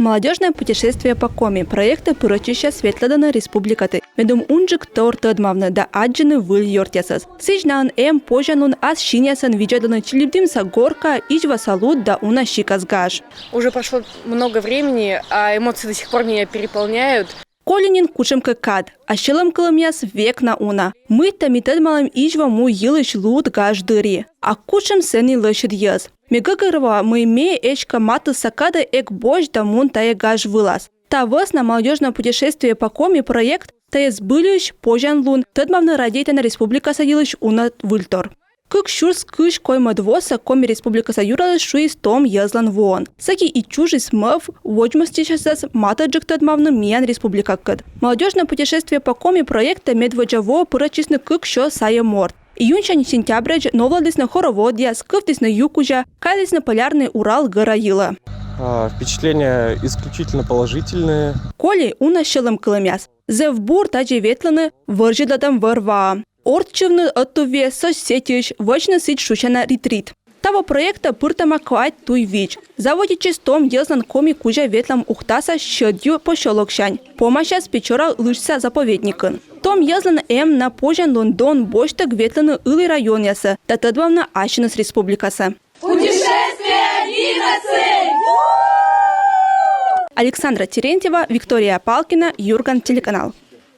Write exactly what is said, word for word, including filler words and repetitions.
«Молодёжное путешествие по Коми» проектӧ пырӧдчысьяс ветлӧдӧны республикаті, медым унджык тор тӧдмавны да аддзыны выль ёртъясӧс. Сідз, наын эм позянлун ас синъясӧн видзӧдлыны Чилимдінса горка, Изьваса луд да уна сикас гаж. Уже прошло много времени, а эмоции до сих пор меня переполняют. Коли нин кутшӧмкӧ кад, а сьӧлӧмкылӧмъяс век на уна. Мыйта ми тӧдмалам Изьва му йылысь луд, гаж дырйи? А кутшӧм сэні лӧсьыд йӧз? Ме гӧгӧрвоа, мый ме эськӧ матысса кадӧ эг босьт да мун тайӧ гаж вылас. Та вӧсна «Молодёжное путешествие по Коми» проект — тайӧ збыльысь позянлун тӧдмавны радейтана республикаса йылысь уна выльтор. Кык сюрс кызь коймӧд восӧ Коми Республикаса юралысь шуис том йӧзлӧн воӧн. Сэки и чужис мӧвп водзмӧстчысьясӧс матӧджык тӧдмавны миян республикакӧд. «Молодёжное путешествие по Коми» проектӧ медводдза воӧ пырӧдчисны кык сё сайӧ морт. Июньсянь сентябрӧдз новлӧдлісны хороводъяс, кывтісны ю кузя, кайлісны Полярный Урал гӧра йылӧ. А, Впечатления исключительно положительные. Коли уна сьӧлӧмкылӧмъяс. Зэв бур тадзи ветлыны вӧрзьӧдлӧдӧм вӧр-ваӧ, орччывны ӧтуввез соцсетьысь, вӧчны сідз шусяна ретрит. Таво проектӧ пыртӧма квайт туй видз. Заводитчис том йӧзлӧн Коми кузя ветлӧм Ухтаса Сьӧдъю посёлоксянь, помасяс Печора лыжса заповедникын. Том йӧзлӧн эм на позянлун дон босьттӧг ветлыны ылі районъясӧ да тӧдмавны ассьыныс республикасӧ. Путешествие одиннадцать! Александра Терентьева, Виктория Палкина, «Юрган» телеканал.